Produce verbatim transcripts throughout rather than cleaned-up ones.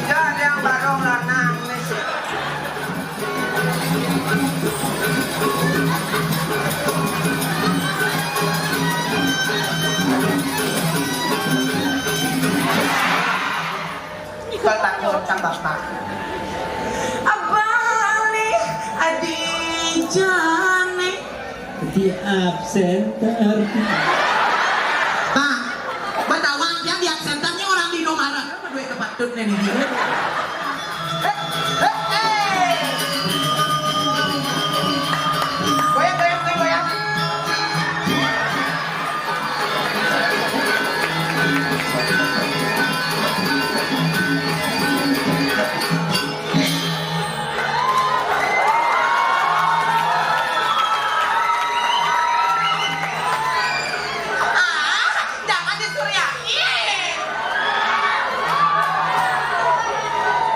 Jangan yang barong lanang nih sih. Kau takut sama bapak. Abang nih, Adi Jani. Di absen ter. Pak, betawa yang di absen ternya orang di Indomaret. Apa duit kepatut nih nih? Eh, eh, eh. Goyang, goyang, goyang, goyang. Ah, jangan disuriain.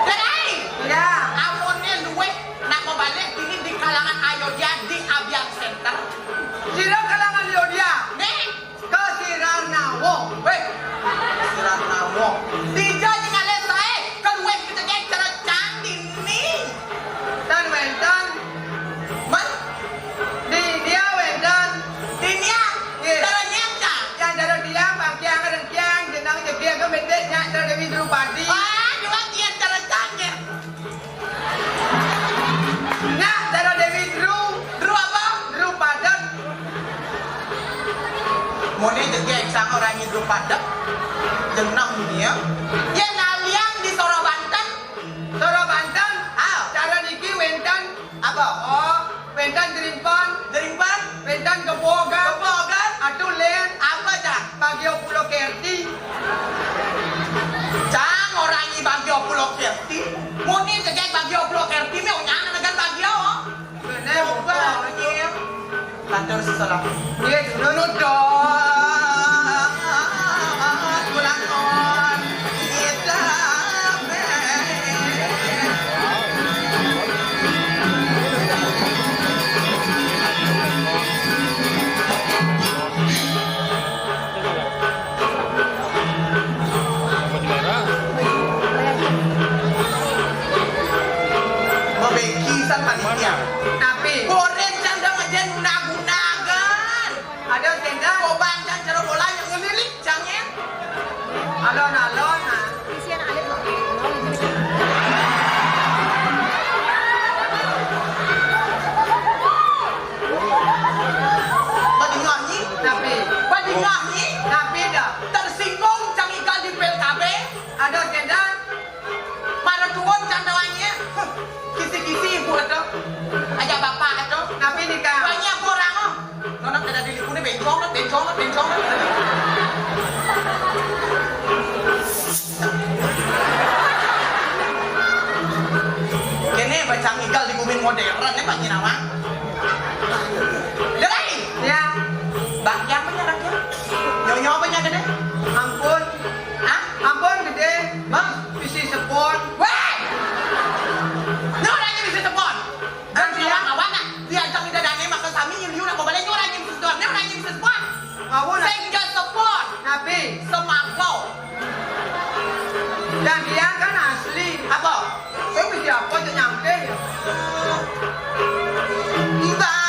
Gerai. Ya. Amunnya luwih nak mau balik ini di kalangan Ayodya di Abian Center. Sira kalangan Ayodya. Nih. Kasirarnawa. Wéh, kasirarnawa. Dija nyingalih saé, keluwih kecegek cerecang dini. Tan wénten. Men? Di dia wénten. Di dia? Nggih. Cara nyéta? Yang cara dia, bangkiang, rengkiang, jenang, jegék, kemedik, nyak, cara Dewi Drupadi. Ah, dua tian cerecang, ya. Nah, cara Dewi Dru. Dru apa? Dru padet. Mone jegeg sang ora nyi Dru padet. Jeneng dia. Yen aliang di Sora Banten. Sora Banten? Ah. Cara niki wénten. Apa? Oh, wénten Grimpan. Grimpan? Wénten Gebogan. Gebogan? Atuh, Lén. Apa, Cang? Bagio Pulo Kerti. Cang, ora nyi Bagio Pulo Kerti. Muni tegek Bagio Pulo Kerti, me unyana negan Bagio. Bener, coba, Bagio. Lantur sesalah. Iya, nunut dong. Pulang, on. Kita, Mabeki sang panitia. Tapi goreng canda majen guna-gunakan. Ada tenda. Koban can cara bola yang ngelilik cangnya. Alon-alon, nah. Isian alit loh. Badingahi. Tapi. Badingahi. Tapi dah. Tersinggung cang ikan di P L K B. Ada tenda. Para tuun cang tawanya. Huh. Kisi-kisi ibu itu. Aja bapak itu. Tapi nikah. Banyak orang, oh. Nonak dadi lipune bencong, bencong, bencong. Kene bacang igal di bumi modern, ne, Pak Nyinawang. Dai! Ya. Bang, yang punya, Bang, ya? Nyonya apa nya gede? Ampun. Hah? Ampun, gede. Bang? Bisi sepon. Weh! Nyonya bisi sepon. Kan dia awan, nak. Diajak ida dane makan sami, nyium, nyium, nak babalai, nyonya bisi sepon. Nyonya bisi sepon. Awan, nak. Sing ja sepon. Napi? Semangkau. Dan dia kan asli. Apa? Saya mesti apa aja nyangke ya? Mbak.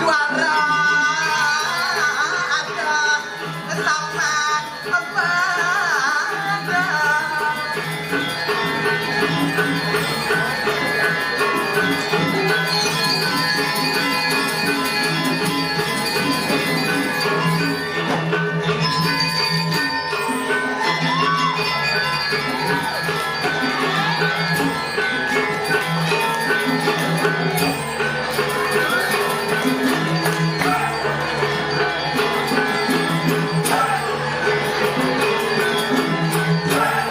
Juara ada sama Abang.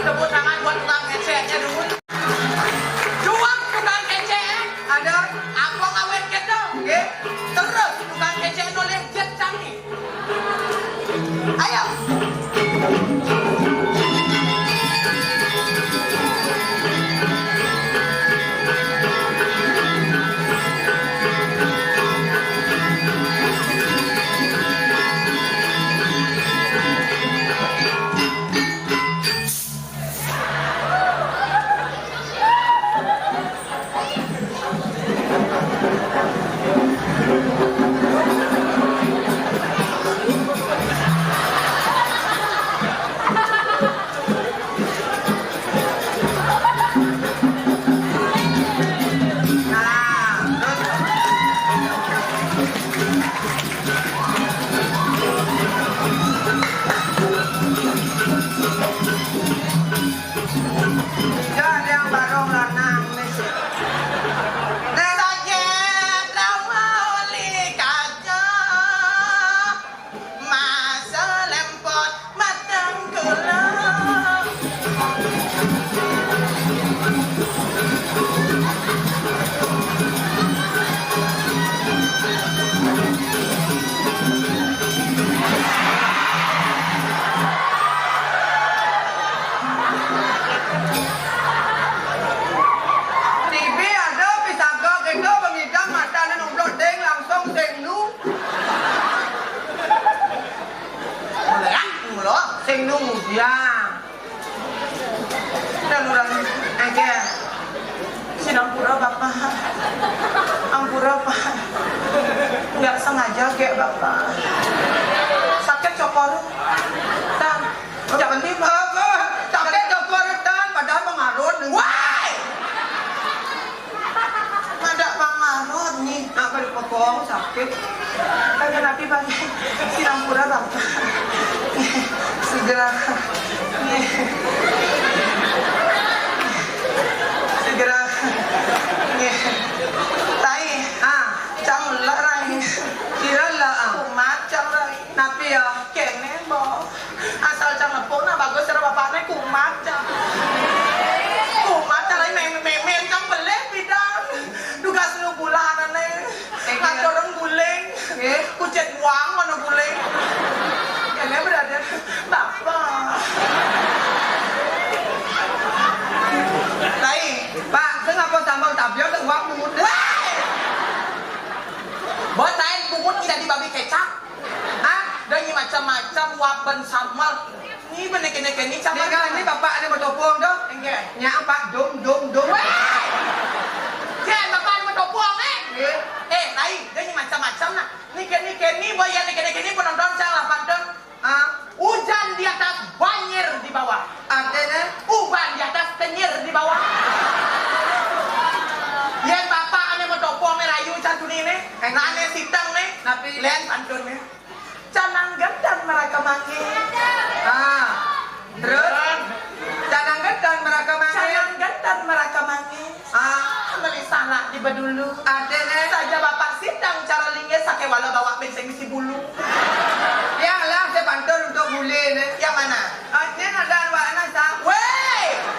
Tepuk tangan buat tukang keceknya dulu. Juang tukang kecek, ada apa ngawet kita, nggih? Terus tukang kecek noleh jet canggih. Ayo. Jangan yang baru lanang nih. Nek sakit rawa oli kaca, masa lempot mateng kula. Tibi ada, pisaga kita, pengidang matane nomplok ding langsung sing nu. Mulai, mulai. Sing nu mudian. Daluran, engke. Sinampura, Bapak. Ampura, Pak. Nggak sengaja, kayak Bapak. Sakit cokor. Tan, jangan tiba. Apa? Sakit cokor, Tan. Padahal mengarut. Wah! Madak pangarut nih. Apa dipotong sakit? Kagak napi, Bang. Sinampura, Bang. Segera. Nih. Segera. Nih. Tai. Ah, cang lek rai. Kira lah, ah. Kumat cang rai. Napi ya? Kene, Mbok. Asal cang nepuk, nah, bagus, cara bapakne kumat, cang. Kumat, cara mem-, memen, cang, beleh, bidang. Dugas lu bulanane. Ngadorong guling. Nggih. Kucit buang, mana guling. Ini berada, Bapak. Lai, Pak, sing apa sambal tabio, sing uap bungut? Wah! Buat lain bungut tidak di babi kecap. Ah, dah ni macam-macam waben samal. Ni bener kene-kene sama. Ni kan ni bapak ni mau topong tu. Enggak. Nya apa? Dum, dum, dum. Weh! Jen, bapak ni mau topong, eh? Nggih. Eh, lain. Dah ni macam-macam nah. Ni kene-kene, boy, ya ni kene-kene penonton saya lapan ton. Ah. Ujan di atas, banjir di bawah. Artinya? Uban di atas, kenyir di bawah. Yen bapak ane mau topong ni rayu cantuni ni. Enggak. Nane siteng ni. Napi? Len pantun ni. Canang gendan meraka mangi. Ah. Terus? Canang gendan meraka mangi. Canang gendan meraka mangi. Ah. Meli sanak di bedulu. Adene. Saja bapak sidang cara linggih sake wala bawa bengseng isi bulu. Ya lah, saya pantun untuk bule ni. Yang mana? Ah, ini ada dua anak, sa. Weh!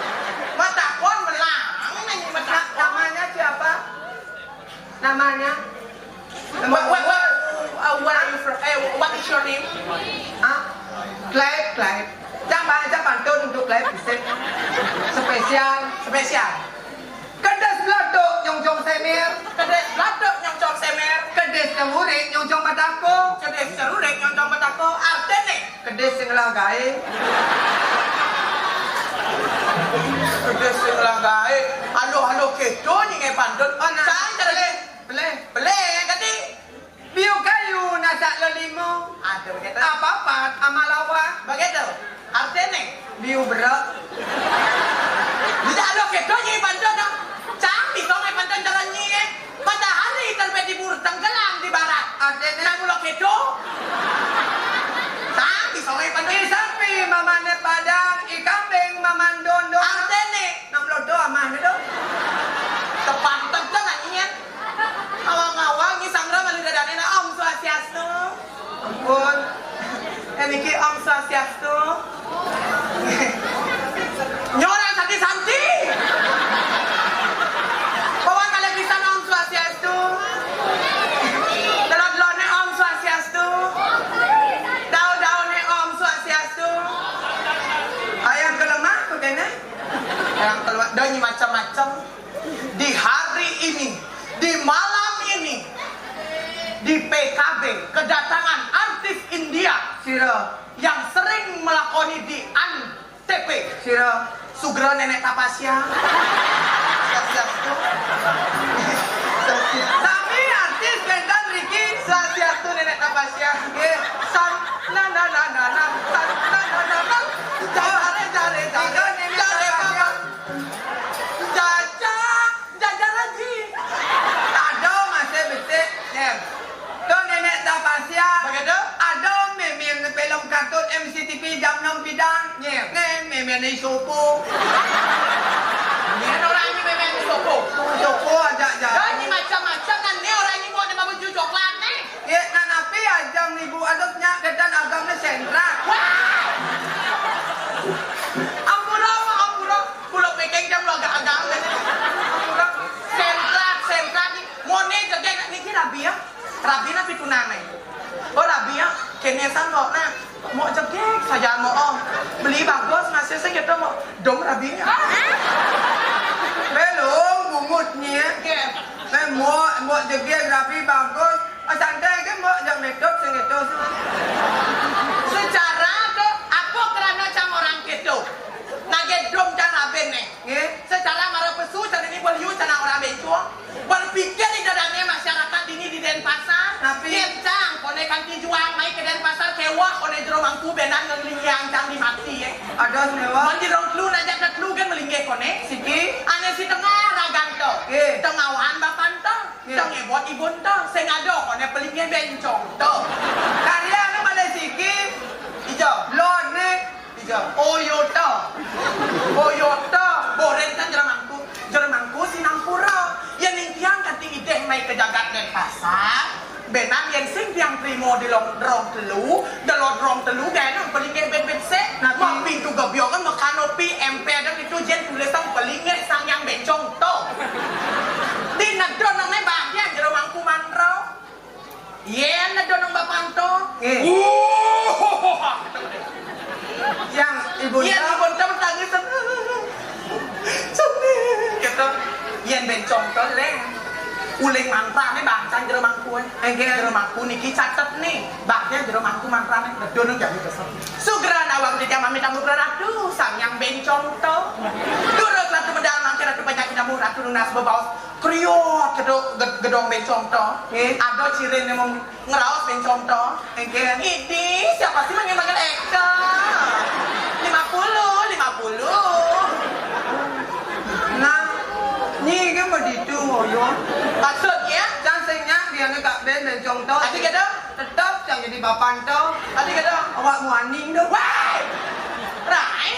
Spesial. Spesial. Kedis bladuk nyongjong semer. Kedis bladuk nyongjong semer. Kedis celurik nyongjong batako. Kedis celurik nyongjong batako. Artine? Kedis sing ngelah gaé. Kedis sing ngelah gaé. Aluh-aluh kéto nyengé pantun. Oh, nah. Cang, cara pelih. Pelih. Pelih, ganti. Biu kayu nasak lelima. Aduh, begitu. Apapat ama lawa. Begitu. Artine? Biu berak. Bisa lo kéto nyengé pantun, no? Cang, bisa nyengé pantun cara nyengé. Matahari terbit di timur, tenggelam di barat. Artine? Nah, mula kéto. Cang, bisa nyengé pantun. I sapi mamané padang, i kambing maman dondo. Artine? Nang mula do amahné do. Tepanteg to nak nyengé. Awang-awang ngisang ram alih dadané nak Om Swastiastu. Ampun. Eh, niki Om Swastiastu. Nyoran santi-santi. Pawan malih pisan Om Swastiastu. Delod-delodné Om Swastiastu. Daud-daudné Om Swastiastu. Ayam kelemah kok kéné? Ayam kelemah, dah nyi macam-macam. Di hari ini, di malam ini, di P K B, kedatangan artis India. Sira. Yang sering melakoni di Antv. Sira. Sugra Nenek Tapasya. Swastiastu. Sami artis bénten mriki. Swastiastu Nenek Tapasya. Nggih. San, na, na, na, na, na, san, na, na, na, na. Jare, jare, jare, jare, Bapak. Jaja, jaja lagi. Ada masih becik, Nyem. Tuh Nenek Tapasya. Begitu? Ada mémén film kartun M C T V jam enam bidang. Nyem. Né mémén né sopo. Né orang ini mémén né sopo. Sopo aja aja. Dah, ini macam-macam, nah, né orang ini mau ada baju coklat né. Ya, nah, napi ajam ibu adat nyak kedan agamnya sentra. Wah! Ampura, ampura. Kula pikir jam lo agak-agak. Ampura. Sentra, sentra ni. Mone jegeg niki rabi ya. Rabi napi tunane? Oh, rabi ya. Kene san kok nah. Mok jegeg saja mok, oh. Beli bagus masih sing gitu mok. Dong rabi ya. Belum bungut ni. Nggih. Mok, mok jegeg rabi bagus. Ah, santai ke, Mbok, jam medok sing itu. Secara to, apa krana cang orang keto? Nagih dom cang rabin né. Nggih. Secara mara pesu, cang ini beliu cang orang bencong. Berpikir ida dane masyarakat dini di Denpasar. Napi? Yén cang, koné kanti juang, mai ke Denpasar, kéweh, koné jero mangku, bénan ngelingiang cang di mati, ya. Ada sewa. Mandi rong telu, najak ke telu, kan melinggih koné. Siki? Ané si tengah, ragan to. Nggih. Tengawan, bapan to. Nggih. Tong ebot ibun to, sing ada koné pelinggih bencong to. Karya anu pada siki. Ijo. Lord né. Ijo. Oyota. Oyota. Boren kan jero mangku. Jero mangku sinampura. Yén ning tiang kanti idih mai ke jagat Denpasar. Bénan yén sing tiang trimo di long, rong telu, delod rong telu, gaé nang pelinggih ben-ben sik. Napi? Mak pintu gebyongan, mak kanopi, emper dan itu jén tulisan pelinggih Sang Hyang Bencong to. Di nedon nang né bagian jero mangku manro. Yén nedon nang bapan to. Eh. Uh. Yang ibu. Yén ibu to bertangis. Sampai. Gitu. Yén bencong to, Leng. Uling mantrané bangsan jero mangku. Enggih. Jero mangku niki catet nih. Baknya jero mangku mantrané. Nedon nang jami kesel. Sugra nawang di jam amit tamu ratu, Sang Hyang Bencong to. Durus ratu medal mangke ratu banyak tamu ratu nunas bebaos. Kriot gedong, ged-, gedong bencong to. Nggih. Ada ciriné mung ngraos bencong to. Nggih. Ini siapa sih manggil-manggil Eka? Lima puluh, lima puluh. Nah, nyi iki maditu ngoyo. Maksudnya? Cang sing nyak biane gak ben bencong to. Ati gedong? Tetep cang jadi bapan to. Ati gedong? Awak muaning to. Wah! Rai!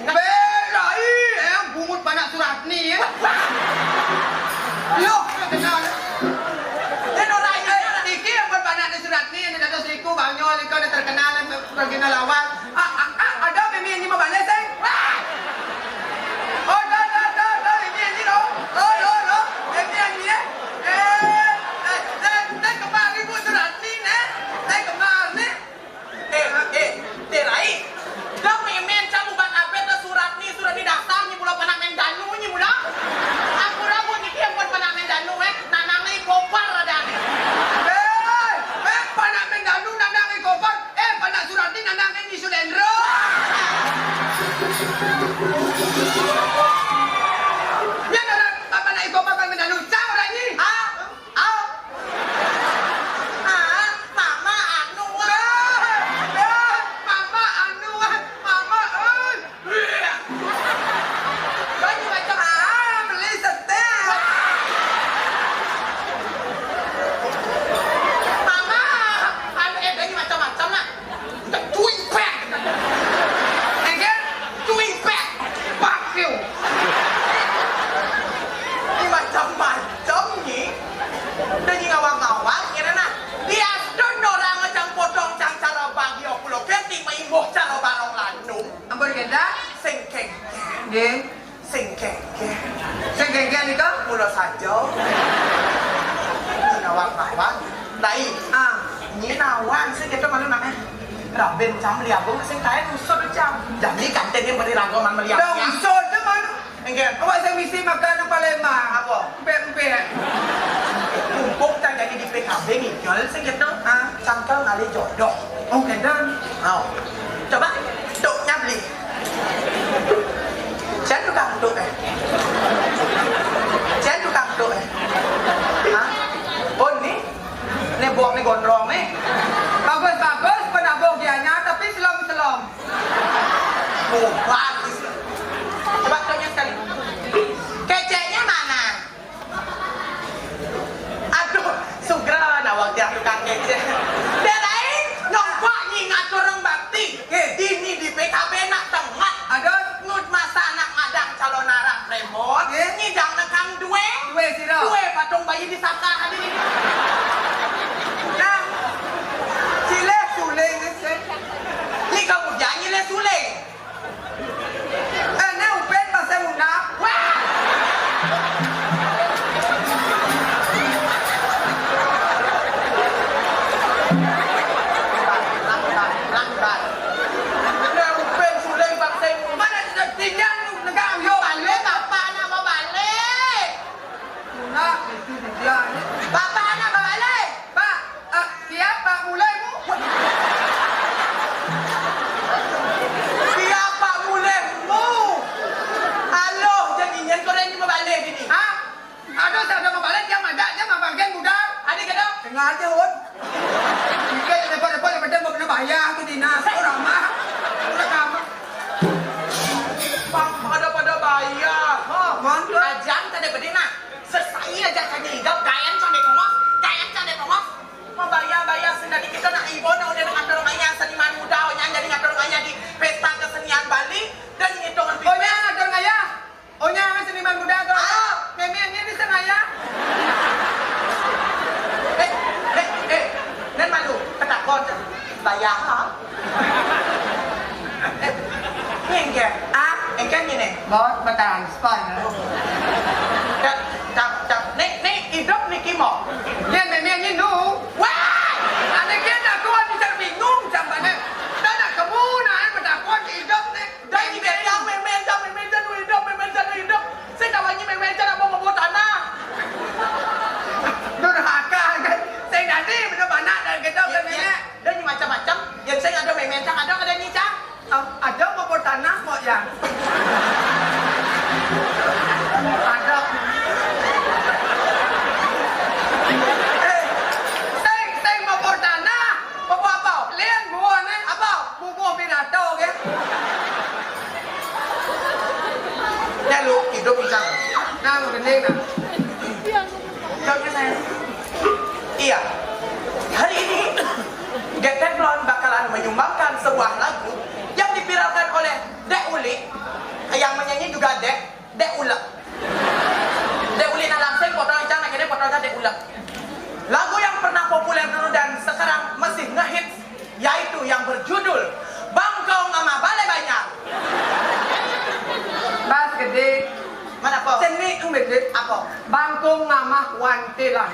Berai, eh, bungut panak Suratni, ya. Loh, kenal. Kan orang ini, eh, iki yang berpanak di Suratni, yang ada seriku, Bang Yol, itu ada terkenal, yang terkenal lawan. Ah, ah, ah, ada Mimi ini mau balik, saya. Wah! Oh, dah, dah, dah, dah, Mimi ini, loh. Oh, loh, loh. Mimi ini, ya. Eh, eh, eh, eh, kemari, Bu Suratni, nih. Eh, kemari. Eh, eh, eh, Rai. Dah Mimi, Ampun, Géntar. Sing kéngkén. Nggih. Sing kéngkén. Sing kéngkén nika? Mula saja. Nawang-nawang. Dai. Ah, nyi nawang sing kita malu nak, eh. Rabin cam liagung sing kain usut cam. Jani kantin yang beri ragoman meliak. Dah usut je malu. Enggak. Awak sing misi makan di Palembang. Apa? Empek-empek. Mumpung tak jadi di P K B ngigel sing gitu. Ah, cangkel ngalih jodoh. Oh, kénten. Oh. Coba, tuk nyabli. Saya tukang tuk, eh. Saya tukang tuk, eh. Hah? Oh, ni? Ni buah ni gondrong ni. Bagus-bagus, penabuh gianya, tapi selom-selom. Bukan. Coba tanya sekali. Keceknya mana? Aduh, sugra nawang tiang tukang kecek. Derain, nyoba nyi ngatur orang bakti. Nggih. Ini di P K B nak tengah. Aduh. Ngut masa anak madang calon arak premon. Nggih. Ngidang nekang due. Due sira. Due patung bayi di saka tadi. Nah, silih suling, sih. Ni kamu janji le suling. Eh, ne Upin masih muda. Wah! Lambat, lambat. Ne Upin suling bang sing. Mana tinggal negak uyo balik, bapak nak mau balik. Nak, itu dia ni. Bapak nak mau balik. Pak, eh, siapa mulai mu? Siapa mulai mu? Aloh, jadi nyen korang ni mau balik ini. Ha? Aduh, saya dah mau balik, dia madak, dia mau bagian budal. Ada ke tak? Tengah aja, Hon. Jika lepas-lepas, lepas dia mau kena bayar tu dinas. Oh, ramah. Udah ramah. Pak, pada-pada bayar. Oh, mantap. Ajang tak ada pedih, nak. Sesai aja kan hidup, kayan cang dek tongos, kayan cang dek tongos. Membayar-bayar sendiri kita nak ibu nak udah ngatur maya seniman muda, oh, yang jadi ngatur maya di pesta kesenian Bali dan ngitungan. Oh, yang ngatur maya? Oh, yang seniman muda tu? Ah. Memangnya di sana ya? Eh, eh, eh, dan malu, ketakut. Bayar, ha? Eh, ni engke. Ah, engke ni, ni. Bos, bertransfer. Tak, tak, tak. Ni, ni, hidup ni kimo. Ni, ni, ni, ni, nu. Wah! Ada ke nak tuan ni, saya bingung, macam mana. Tak nak kamu, nak, eh, bertakut hidup ni. Dan ni, ni, yang memang, yang memang, dan hidup, memang, dan hidup. Saya tak banyak memang, saya nak bawa tanah. Durhaka, kan? Saya tadi, betul, anak dan gedok, ya, kan, ya. Nenek? Dan ni macam-macam. Yang saya ada memang, ada, ada ni, cang. Am, ada mabur tanah kok, ya? Ada. Eh, sing, sing mabur tanah. Mabur apa? Lian buah ni. Apa? Bubuh binato, ke? Ya, lu hidup, Ica. Nah, lu gending, nah. Jawabnya saya. Iya. Hari ini, Getek Blon bakalan menyumbangkan sebuah lagu yang diviralkan oleh Dek Uli, yang menyanyi juga Dek, Dek Ulek. Dek Uli nak langsing, potong Ica, nak kene, potong Ica, Dek Ulek. Lagu yang pernah populer dulu dan sekarang masih ngehits, yaitu yang berjudul Bangkong Ngamah Balai Banjar. Bas Gede. Mana, apa? Cenik, Gede. Apa? Bangkong Ngamah Wantilan.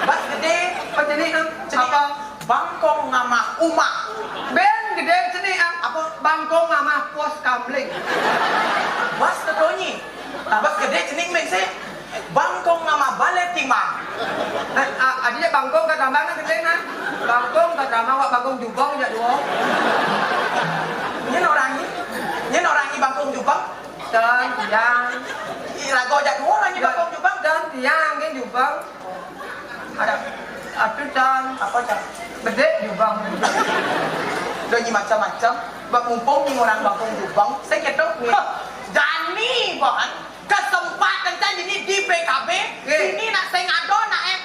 Bas Gede. Apa cenik, em? Cenik. Apa? Bangkong Ngamah Uma. Ben Gede cenik, em. Apa? Bangkong Ngamah Pos Kamling. Bas Ketonyi. Bas Gede cenik, men, sih. Bangkong Ngamah Balai Timang. Eh, ah, adinya Bangkong ke Tambang nak gede, nah. Bangkong ke Tambang, wak Bangkong Jubong, jak dua. Ini orang ni. Ini orang ni Bangkong Jubong. Dan tiang. Ih, rago jak dua orang ni, eh, Bangkong Jubong. Dan tiang, ni Jubong. Ada. Atu, Cang. Apa, Cang? Bedek Jubong. Dah ni macam-macam. Bak mumpung ni orang Bangkong Jubong. Saya kata, hah, jani, Bang. Kesempatan kan ini di P K B, nggih. Ini nak sing ado nak, eh,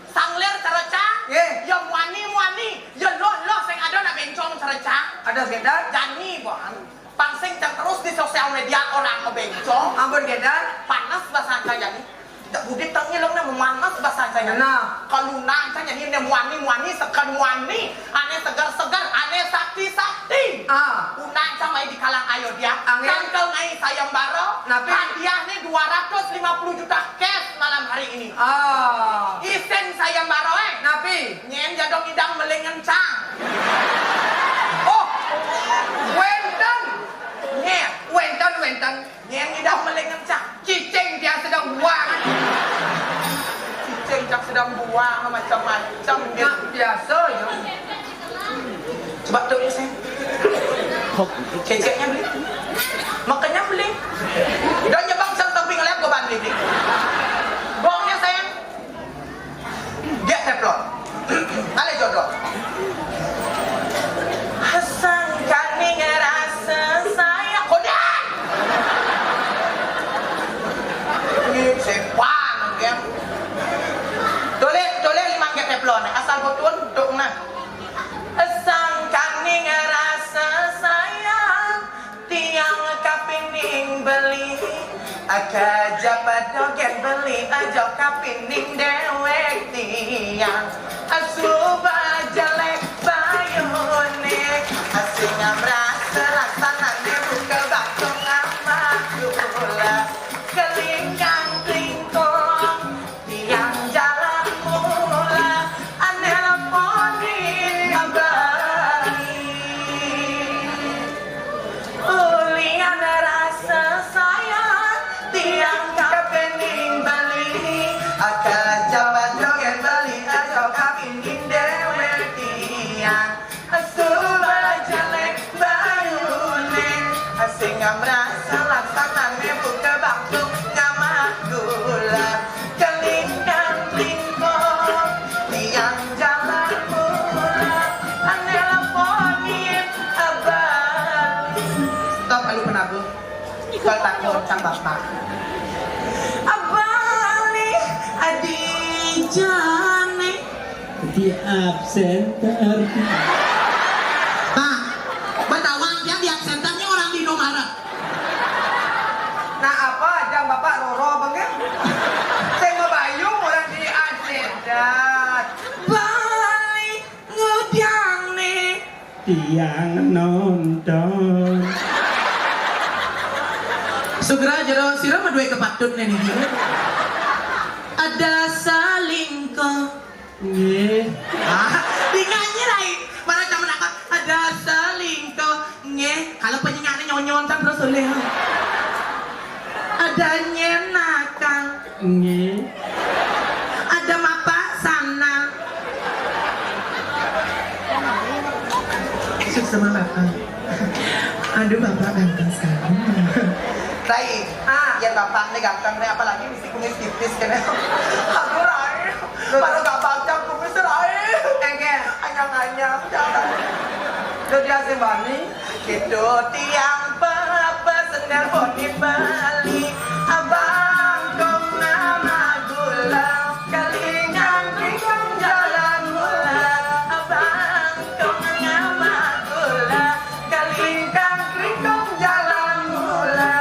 sanglir cereca, nggih. Ya muani-muani, ya loh-loh sing ado nak bencong cereca. Ada sekedar? Jani, Bang. Pang sing cang terus di sosial media orang ngebencong. Ampun, sekedar. Panas bahasa angka jani. Tak budi tang ngilang nak memanas bahasa angka jani. Nah. Kalau nak angka jani nak muani-muani, sekan muani, ane segar-segar, Sakti-sakti. Ah. Unak cang mai di kalang Ayodya. Angin. Cang kal ngai sayembara. Napi? Hadiahnya dua ratus lima puluh juta cash malam hari ini. Ah. Isin sayembara, eh. Napi? Nyen jadong idang meling ngencang. Oh, wenten. Nyen. Wenten, wenten. Nyen idang meling ngencang. Cicing dia sedang buang. Cicing cang sedang buang macam-macam dia. Nah, biasa ya. Coba tuh ya, sayang. Ceceknya beli. Makanya beli. Dan nyebang sang tamping lihat gua bandi beli. Bohongnya, sayang. Dia teflon. Ale jodoh. Sangkani ngerasa saya kodan. Ini sepan, ya. Tulis, tulis lima get teflon. Asal botol, duk nah. Sangkani ngerasa saya. Tiang kapining beli, aka japa dogen beli, aja kapining dewek tiang. Asuba jelek bayune, asing ngamrasa laksanane buka bakso ngamah gula. Kelingkang klingkong, tiang jalan mula, ane leponin abang. Ulian rasa sayang, tiang kapening bali. Akal jabat joget bali, aja kapining dewek tiang. Asuba jelek bayune, asing ngamrasa laksanane buka bakso ngamah gula. Kelingkang klingkong, tiang jalan mula, ane leponin abang. Stop, alu penabuh. Kau takut sang bapak. Abang nih, adi jane. Di absenter. Pak, betawa dia di absenter nih orang di Indomaret. Nah, apa jang bapak roro bengke? Saya mau bayung orang di absenter. Balik ngudang nih. Tiang nonton. Segera jero sira mah duwe kepatut nih nih. Ada salingko. Nggih. Ah, dinyanyi lain. Mana zaman akak ada salingko. Nggih. Kalau penyanyi nyonyon kan terus oleh. Ada nyenakang. Nggih. Ada mapak sana. Sukses sama bapak. Aduh, bapak ganteng sekali. Rai, ah, ya bapak nih ganteng nih, apalagi mesti kumis tipis kan. Aduh, Rai. Baru gak baca kumis, Rai. Enggak. Anyang-anyang, jangan. Jadi asing bani. Gitu tiang papa sendal boni bali. Abang kong nama gula. Kalingan kong jalan mula. Abang kong nama gula. Kalingan kong jalan mula.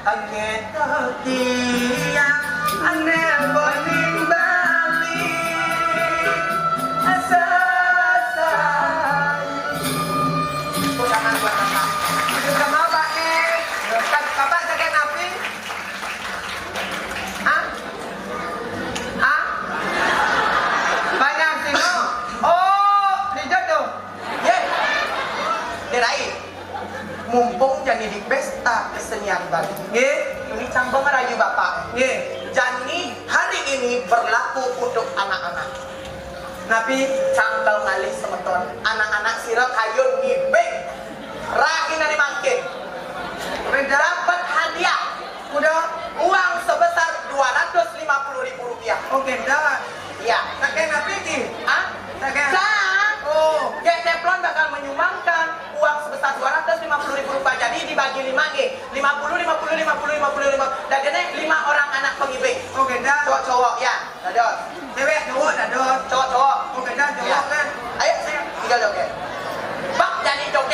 Ake toki yang ane boning bali. Asasai. Tepuk tangan buat Bapak. Itu sama Pak nih. Bapak sakit napi? Hah? Hah? Banyak sih, no? Oh, dijodoh. Ye. Diraih. Mumpung jani di pesta kesenian Bali. Nggih. Ini cang ngerayu Bapak. Nggih. Jani hari ini berlaku untuk anak-anak. Napi? Cang kal ngalih semeton. Anak-anak sira kayun ngibing. Rahina di mangkin. Dapat hadiah. Udah. Uang sebesar dua ratus lima puluh ribu rupiah. Oke, dah. Iya. Saking napi ki? Hah? Saking. Cang. Oh. Gek Teflon bakal menyumbangkan uang sebesar dua ratus lima puluh ribu rupiah. Jadi dibagi lima, nggih. Lima puluh, lima puluh, lima puluh, lima puluh, lima. Dadine lima orang anak pengibing. Oke, dah. Cowok-cowok, ya. Dados. Cewek, cowok, dados. Cowok-cowok. Oke, dah, cowok, ya, kan. Ayo, saya tinggal, oke. Bak jani dong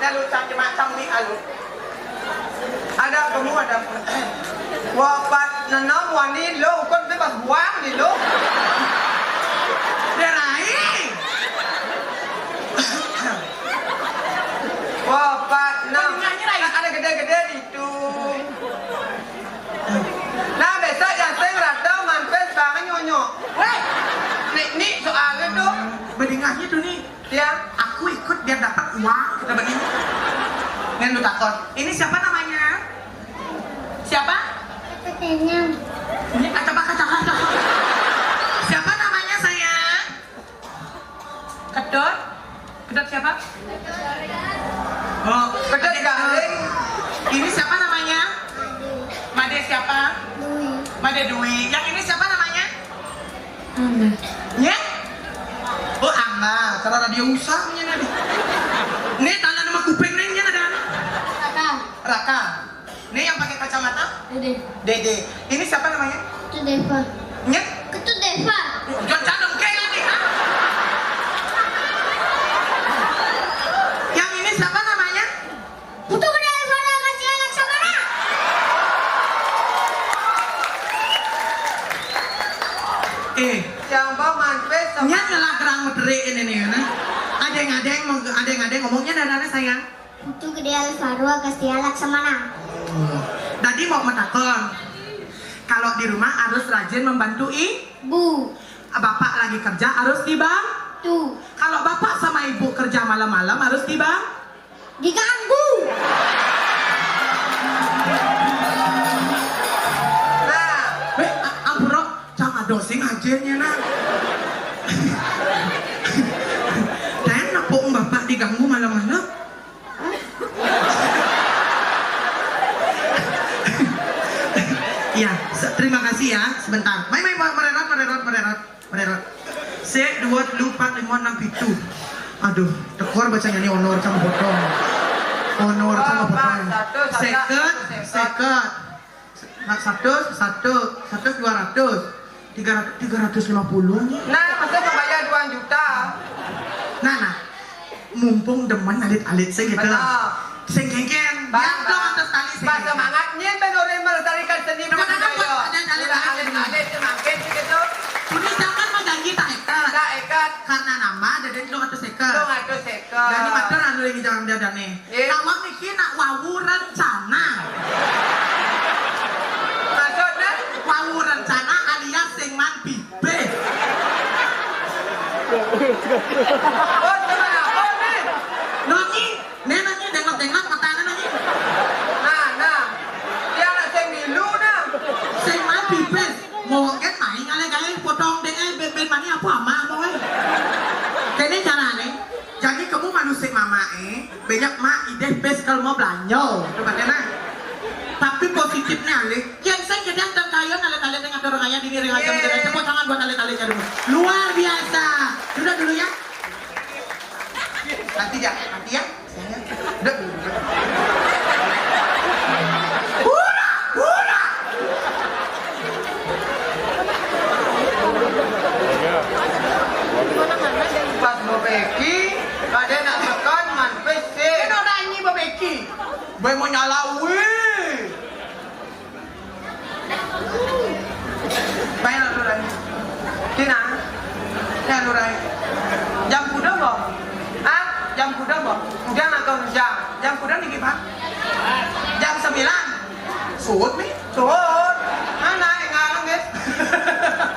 Alu, cang jemak, cang mi alu. Ada kamu, ada. Wapat nenam wani lo, kon bebas buang di lo. Derai. Wapat enam. Ada gede-gede di tu. Nah, besok jangan sering rata mampir sebarang nyonyok. Weh, nek ni soalnya tu. Bedingahnya tu ni. Ya, aku ikut biar dapat uang, kata begini. Ngan lu takon. Ini siapa namanya? Siapa? Ini kata apa, kata apa? Siapa namanya, sayang? Kedot? Kedot siapa? Oh, Kedot Galing. Ini siapa namanya? Made siapa? Dwi. Made Dwi. Yang ini siapa namanya? Angga. Ya? Oh, Angga. Cara radio usahnya nanti. Ini tanah nama kuping nih, ada. Kakak. Raka. Ini yang pakai kacamata? Dede. Dede. Ini siapa namanya? Ketua Deva. Nyet? Ketua Deva. Jangan, jangan dongkeng nanti, ha? Yang ini siapa namanya? Putu Gede Alvaro Kasih Laksamana. Eh, yang bawa manfaat sama. Nyet ngelah gerang mederik ini nih, nah. Adeng-adeng, adeng-adeng ngomongnya dari mana, sayang? Putu Gede Alvaro Kasih Laksamana. Tadi mau metakon. Kalau di rumah harus rajin membantu ibu. Bapak lagi kerja harus dibantu. Kalau bapak sama ibu kerja malam-malam harus dibantu. Diganggu. Nah, weh, a-, ampura, cang ado sing ajinnya, nah. Dan nepuk bapak diganggu malam-malam. Ya, se-, terima kasih ya. Sebentar. Mai, mai, mai, mererot, mererot, mererot, mererot. Se, dua, telu, empat, lima, enam, pitu. Aduh, tekor bacanya ni, honor sama potong. Honor sama potong. Seket, seket. Nah, satu, satu, satu, dua ratus. Tiga ratus, tiga ratus lima puluh. Nah, masa membayar dua juta? Nah, nah. Mumpung demen alit-alit sing gitu. Betul. Sing kengken. Bang, ya, bang. Atas tali sing kengken. Semangat nyen ben orang melestarikan seni budaya. Ada alit-alit sing gitu. Ini jangan mau janji tak ikat. Tak ikat. Karena nama ada di lu atas ikat. Lu atas ikat. Jadi matur anu lagi jangan dia dane. Nggih. Kawak niki nak wau rencana. Maksudnya? Wau rencana alias sing man pipis. Oh, teman apa nih? Nonyi, nih nonyi, dengok-dengok matanya nonyi. Nah, nah. Dia anak sing milu, nah. Sing man pipis. Mungkin main kali-kali potong deh, eh, ben-ben mani apa ama mau, eh. Kene carane. Jadi kamu manusia mama, eh. Banyak mak ideh bes kalau mau belanja. Coba deh, nah. Tapi positifnya, alih. Yang saya jadi tentang kalian, alit-alit yang ngatur raya di diri aja, iya, menjadi tepuk tangan buat alit-alitnya dulu. Luar biasa. Sudah dulu ya. Nanti ya, nanti ya. Udah dulu. Hura, hura. Pas mau pergi, ada nak tekan, manpes sih. Ini orang ini mau pergi. Boy mau nyala, wih. Baik, Lurah. Tina. Ya, Lurah. Jam kuda, Bang? Ah, jam kuda, Bang? Udah nak kau jam. Jam kuda ni, Bang? Jam sembilan. Suut, mi? Suut. Mana, eh, ngarang, guys?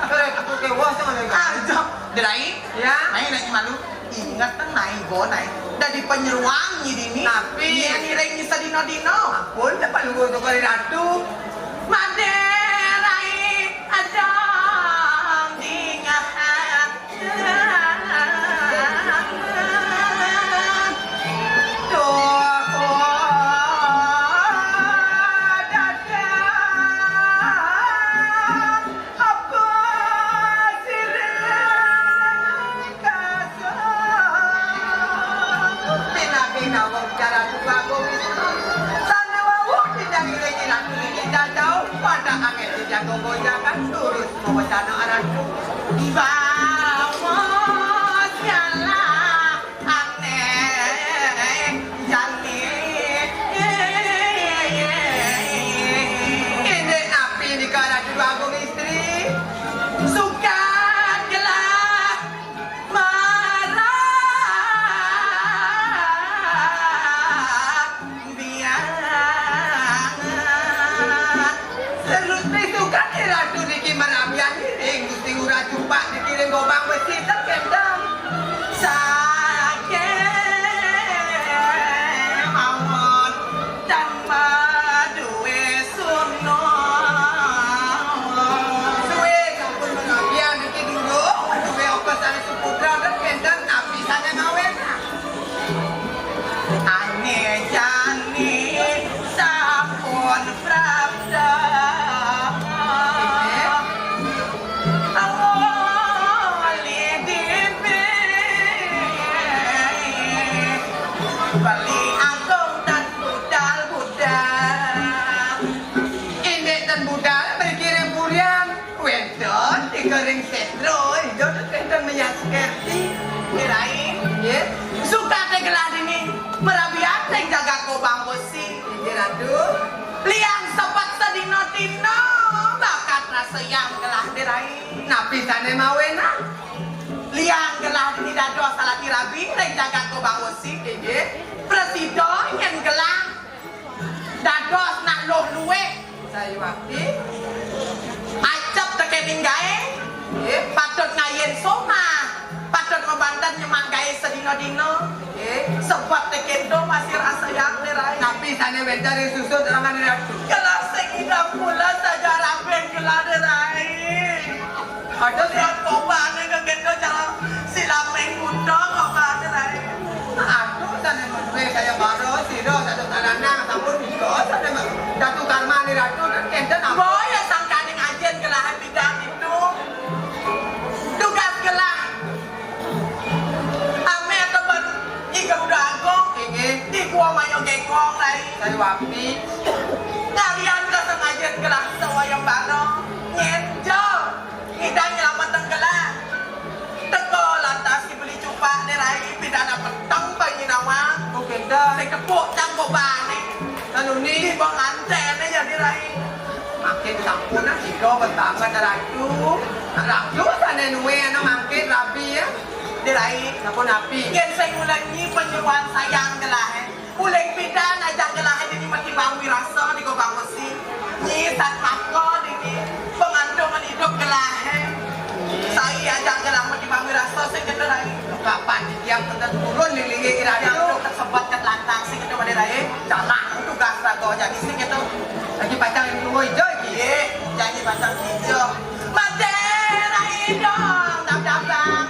Kau, aku ke wah, sama lagi. Ah, jam. Dia lain? Ya. Main lagi malu. Ingat nang nai go nai. Dadi penyeruang nyi dini. Tapi nyi ani ring nyi sadino-dino. Ampun, dapat lugu tu kali ratu. Made rai adang dingat. Tuh, oh, dadang. Apa sira kasar? Bina-bina wong jalan dua wong itu. Sana wong tidak ngiring-ngiring kita jauh pada angin tidak gogojakan turus mewacana aranku. Bawa sialah aneh. Jani Pak dikiring gobang besi ten kénten. Saking mawon tan madué sunung. Suwé sampun manggihan niki durung madué apa sané suputra ten kénten napi sané mawenang. Ané jani sampun prapta. Beli agung tan budal-budal. Indik tan budal mriki ring purian. Wénten ing ring sétra, inggih wénten Meyas Kerti. Rai. Nggih. Sukaté gelah dini marabian ring jagat Kobang Besi. Inggih, Ratu. Liang sebet sadina-dina bakat rasa hyang gelah, Rai. Napi sané mawenang? Liang gelah dini dados salaki rabi ring jagat Kobang Besi. Inggih. Prasida yén gelah dados nak luh luwih. Sayuwakti. Acep tekéning gaé. Nggih. Patut ngayin somah. Patut mabanten nyemak gaé sadina-dina. Nggih. Sebet tekéto masih rasa hyang, Rai. Napi sané wénten ring susut rangané Ratu? Gelah sing idam kula saja rabin gelah, Rai. Aduh, lihat kobané kekéto cara silameng kutha kobané, Rai. Aduh, sané madué kaya baro, sira dados aranang, sampun nika, sané ma-, Datu Karmani Ratu, kan kénten apa? Boya sangkaning ajin gelah bidang itu. Tugas gelah. Amé temen Ika Uda Agung. Inggih. Di Gua Mayo Gékong, Rai. Sayuwakti. Ngalian kasengajin gelah sawayambara. Nyén ja. Ngidang nyelametang gelah. Teka lantas dibeli cupak né, Rai, pidana peteng bayi nawang. Oh, kénten. Sing tepuk cang kobané. Lalu ni. Di penganténé ya, di Rai. Makin sampun, ah, sida banget Ratu. Ratu sané nuwé ana mangkin rabi ya. Di Rai. Sampun napi? Yén sing ngulangi penyuan sayang gelah, eh. Uling pidan ajak gelah dini mati bang wirasa di Gobang Besi. Nyi satmaka dini pengantungan hidup gelah. Sai ajak gelah mati bang wirasa sing kéto, Rai. Kapan tiang penten turun lilingi ira dia tu tersebat ke lantang sing kéto pada, Rai. Jalan tugas raga jadi sing kéto. Lagi pacang yang tunggu hijau lagi. Iya, janji pacang hijau. Mati rai dong, dap-dapangan.